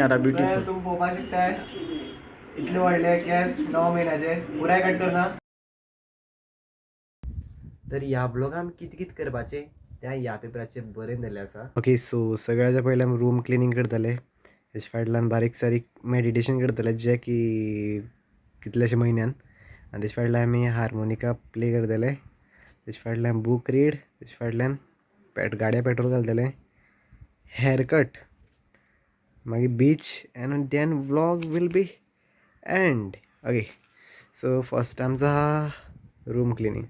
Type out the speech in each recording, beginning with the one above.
आ रहा ब्यूटीफुल। तुम पळोवपाक शकताय इतले व्हडले केस 9 म्हयन्याचे पुराय कट करना। तर ह्या ब्लॉगान कितें कितें करपाचें तें ह्या पेपराचेर बरयन दिल्लें आसा। ओके सो सगळ्याच्या पयलीं आमी रूम क्लिनींग करतले, तेच्या फाटल्यान बारीक सारीक मेडिटेशन करतले जे की कितलेशे म्हयन्यान, आनी तेच्या फाटल्यान आमी हार्मोनिका प्ले करतले, तेच्या फाटल्यान बूक रीड, तेच्या फाटल्यान गाडये पेट्रोल घालतले, हेअर कट, मागीर beach, and then vlog will be end. Okay so first आमचो आहा room cleaning.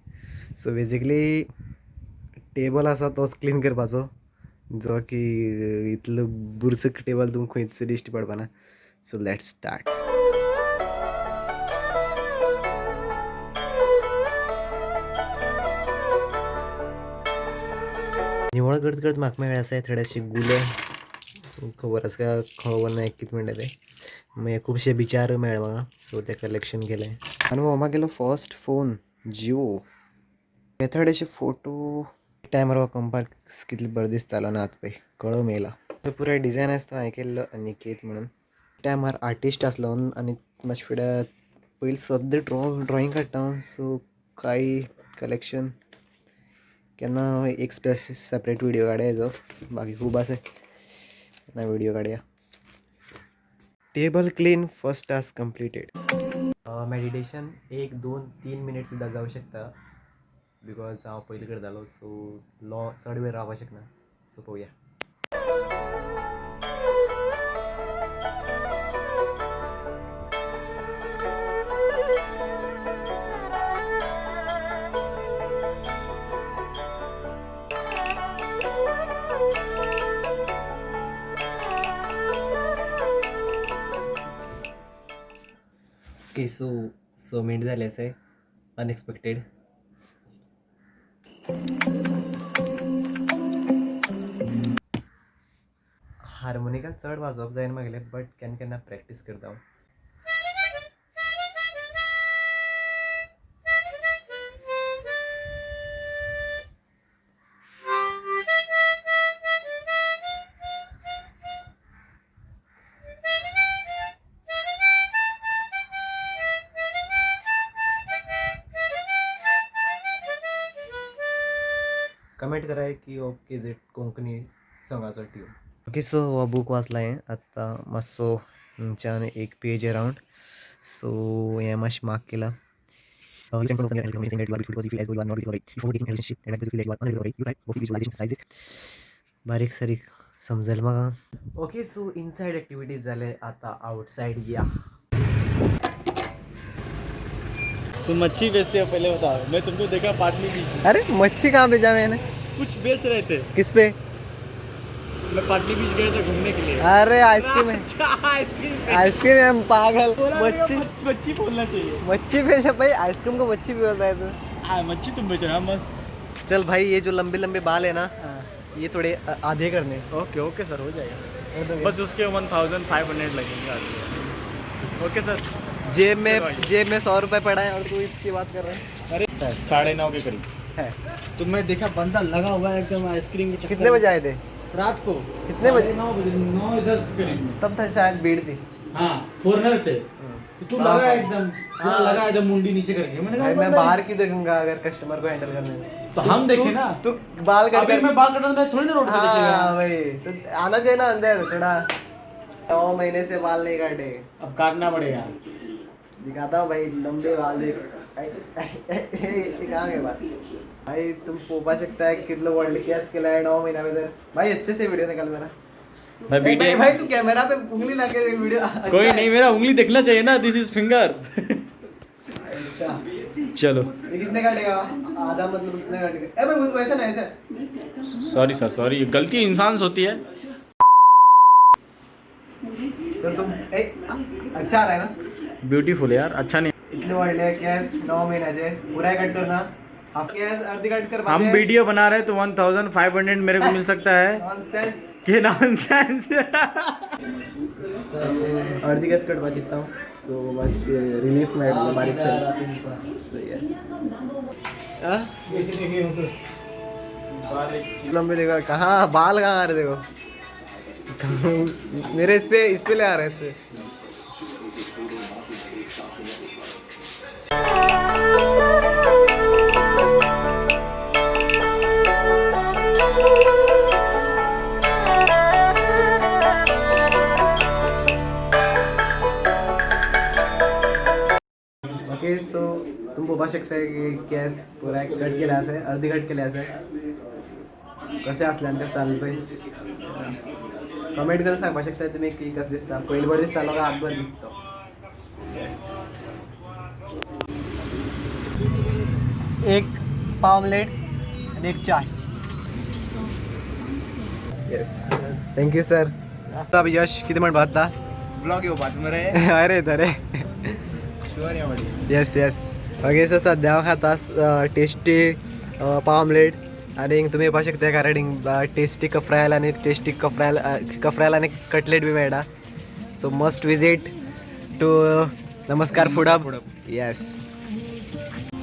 So basically table आसा तोच क्लीन करपाचो, जो की इतलो बुरसक टेबल तुमकां खंयच दिश्टी पडपाना। So let's start. निवळ करत करत म्हाका मेळ्ळे आसा थोडेशे गुले, खबर आसा काय खबर ना कितें म्हणटा ते, मागीर खुबशे बिचार मेळ्ळे म्हाका, सो ते कलेक्शन केलें। आनी हो म्हागेलो फर्स्ट फोन जिओ, हे थोडेशे फोटो टायमार कंपार कितले बरें दिसतालो ना आतां पळय कळम येयला। तो पुराय डिजायन आसा तो हांवें केल्लो अनिकेत म्हणून, टायमार आर्टिस्ट आसलो आनी मातशें फुडें पयलीं सद्दां ड्रॉइंग काडटा हांव, सो कांय कलेक्शन केन्ना एक सेपरेट व्हिडियो काडया हेजो, बाकी खूब आसा केन्ना व्हिडियो काडया। Table clean, first task completed. Meditation 1 2 3 minute सुद्दां जावं शकता, because हांव पयलीं करतालो, सो लो चड वेळ रावपाक शकना, सो पळोवया। ओके सो 6 मिनट जाले आसे, अनएक्सपेक्टेड। हार्मोनिका चड वाजोवप जायना म्हागेलें, बट केन्ना केन्ना प्रॅक्टीस करता हांव। कमेंट कराय की ओके is it Konkani सोंगाचो ट्यून। ओके सो हो बूक वाचला हांवें आतां मातसो हांगच्यान एक पेज अरावंड, सो हें मातशें मार्क केलां। बारीक सारीक समजलें म्हाका। ओके सो इनसायड एक्टिविटीज जाले, आतां आउटसायड या। तुम मच्छी बेचते हो पहले बताओ, मैं तुमको देखा पाटली बीच। अरे मच्छी कहाँ बेचा मैंने? कुछ बेच रहे थे। किस पे? मैं पाटली बीच गया था घूमने के लिए। अरे आइसक्रीम है, आइसक्रीम आइसक्रीम है, हम पागल। मच्छी मच्छी बोलना चाहिए। मच्छी बेचा भाई, आइसक्रीम को मच्छी भी बोल रहा है तू। मच्छी तुम बेच रहे हो मस्त। चल भाई ये जो लंबे लंबे बाल है ना, ये थोड़े आधे करने। ओके ओके सर हो जाएगा, बस उसके 1500 लगेंगे। ओके सर जेब में 100 रुपये पड़ा है और तू इसकी बात कर रहा है। अरे 9:30 के करीब है। तो मैं देखा बंदा लगा हुआ है एकदम आइसक्रीम के चक्कर। कितने बजे आए थे रात को? कितने बजे? 9 बजे, 9-10 करीब। तब था शायद भीड़ थी। हाँ फॉरनर थे, तू लगा एकदम पूरा लगा एकदम मुंडी नीचे करके। मैंने कहा मैं बाहर क्यों देखूंगा अगर कस्टमर को हैंडल करने में? तो हम देखे ना, तू बाल कट कर, मैं बाल कटा मैं थोड़ी ना रोड पे देखेगा। हाँ भाई तो आना चाहिए ना अंदर थोड़ा। 9 महीने से बाल नहीं काटे, अब काटना पड़ेगा। दिखाता हूँ भाई लंबे बाल देख। कहाँ गए बाल भाई? तुम पोपा सकता है कितने वर्ल्ड केस के लाए 9 महीना में इधर। भाई अच्छे से वीडियो निकाल मेरा। भाई भाई, भाई तू कैमरा पे उंगली ला के वीडियो। अच्छा कोई नहीं, मेरा उंगली देखना चाहिए ना, this is finger. अच्छा चलो ये कितने काटेगा? आधा मतलब कितने काटेगा? ए भाई वैसा ना ऐसा। सॉरी सर सॉरी, गलती इंसान से होती है। तो तुम अच्छा आ रहा है ना? ब्यूटीफुल यार, अच्छा नहीं। इतने व्हडले केस 9 महीन्याचे पुराय कट करना, हाफ केस अर्धी कट कर। हम वीडियो बना रहे हैं तो 1500 मेरे को मिल सकता है। Nonsense K nonsense. अर्धी केस कटपा चिंतता हांव, सो मातशें रिलीफ मेळटलो बारीक सारीक। सो येस लंबे देखो, कहाँ बाल कहाँ आ रहे देखो। मेरे इस पे ले आ रहा है, इस पे. ओके, सो तुम पळोवपाक शकता की केस पुराय कट केले आसा, अर्दी कट केले आसा. कशें आसलें आनी कशें जालें पळय कमेंट करून सांगपाक शकता तुमी की कशें दिसता. पयलीं बरें दिसतालो काय आतां बरें दिसता. एक पाव ऑमलेट आणि एक चाय. येस, thank you sir. यश, कितें म्हणपा जाता? ब्लॉग येवपाचो मरे. अरे अरे. शुअर या वाडी. येस येस. ओके, सो सद्या हांव खाता टेस्टी पाव ऑमलेट आनी तुमी येवपाक शकता, कारण हिंग टेस्टी कफ्रायल आनी टेस्टी कफ्रायल कफ्रायल आनी कटलेट बी मेळटा. So must visit to Namaskar food hub. Yes,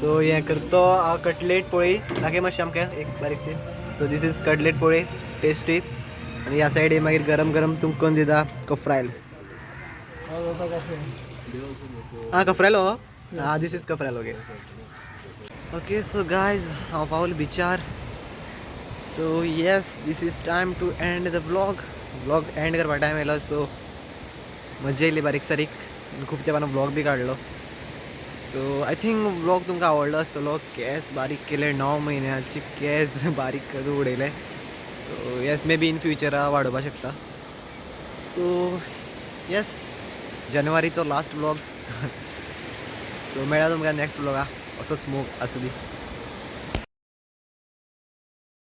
so हें करता तो कटलेट पोळी. दाखय मातशें आमकां एक बारीकशी. So this is cutlet poli, tasty. आनी ह्या सायडी मागीर गरम गरम तुमकां करून दिता कफ्रायल. हां, कफ्रायल हो. हां, this is कफ्रायल. Okay okay, so guys, हांव पावलो बिचार. So yes, this is time to end the vlog. Vlog end करपा टायम येयलो. सो मजा येयली बारीक सारीक. खूब तेंपान व्लॉग बी काडलो. सो I think vlog तुमकां आवडलो आसतलो. केस बारीक केले, 9 म्हयन्याचे केस बारीक करून उडयले. So yes, may be in फ्युचरा वाडोवपाक शकता. सो येस, जानेवारीचो लास्ट व्लॉग. सो मेळ्ळा तुमकां नेक्स्ट व्लॉगा. असोच मोग आसूं दी.